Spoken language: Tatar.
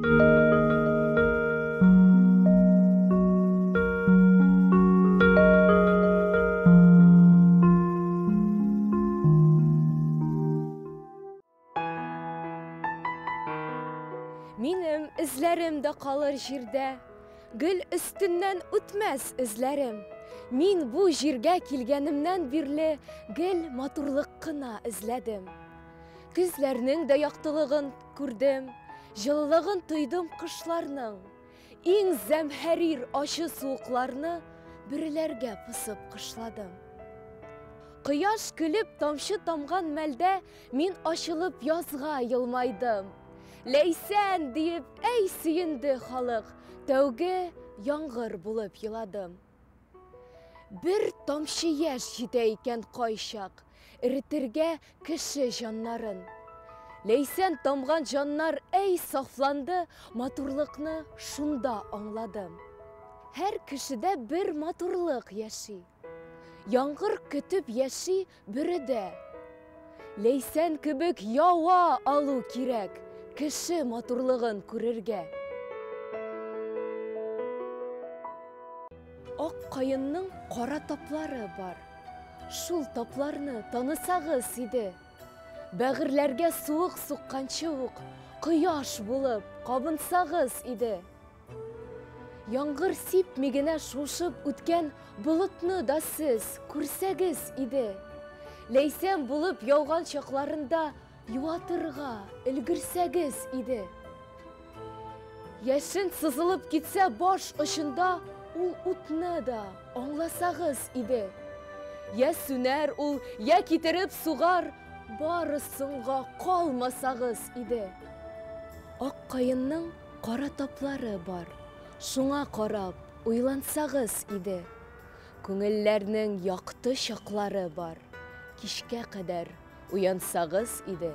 Минем эзләрем дә калыр җирдә, Гөл өстеннән үтмәс эзләрем. Мин бу җиргә килгәнемнән бирле Гел матурлык кына эзләдем. Көзләрнең дә яктылыгын күрдем, Җылылыгын тойдым кышларның. Иң зәмһәрир ачы суыкларны Бөреләргә посып кышладым. Кояш көлеп тамчы тамган мәлдә Мин ачылып язга елмайдым. Ләйсән диеп, әй сөенде халык, Тәүге яңгыр булып еладым. Бер тамчы яшь җитә икән кайчак, Эретергә кеше җаннарын. Ләйсән тамган җаннар әй сафланды, Матурлыкны шунда аңладым. Һәр кешедә бер матурлык яши. Яңгыр көтеп яши бөредә. Ләйсән кебек ява алу кирәк, Кеше матурлыгын күрергә. Ак каенның кара таплары бар. Шул тапларны танысагыз иде. Бәгырьләргә суык сукканчы ук, Кояш булып кабынсагыз иде. Яңгыр сипми генә шуышып үткән болытны да сез күрсәгез иде. Ләйсән булып яуган чакларында юатырга өлгерсәгез иде. Яшен сызылып китсә баш очында ул утны да аңласагыз иде. Я сүнәр ул, я китереп сугар, бары соңга калмасагыз иде. Ак каенның кара таплары бар, шуңа карап уйлансагыз иде. Күңелләрнең якты чаклары бар, кичкә кадәр уянсагыз иде.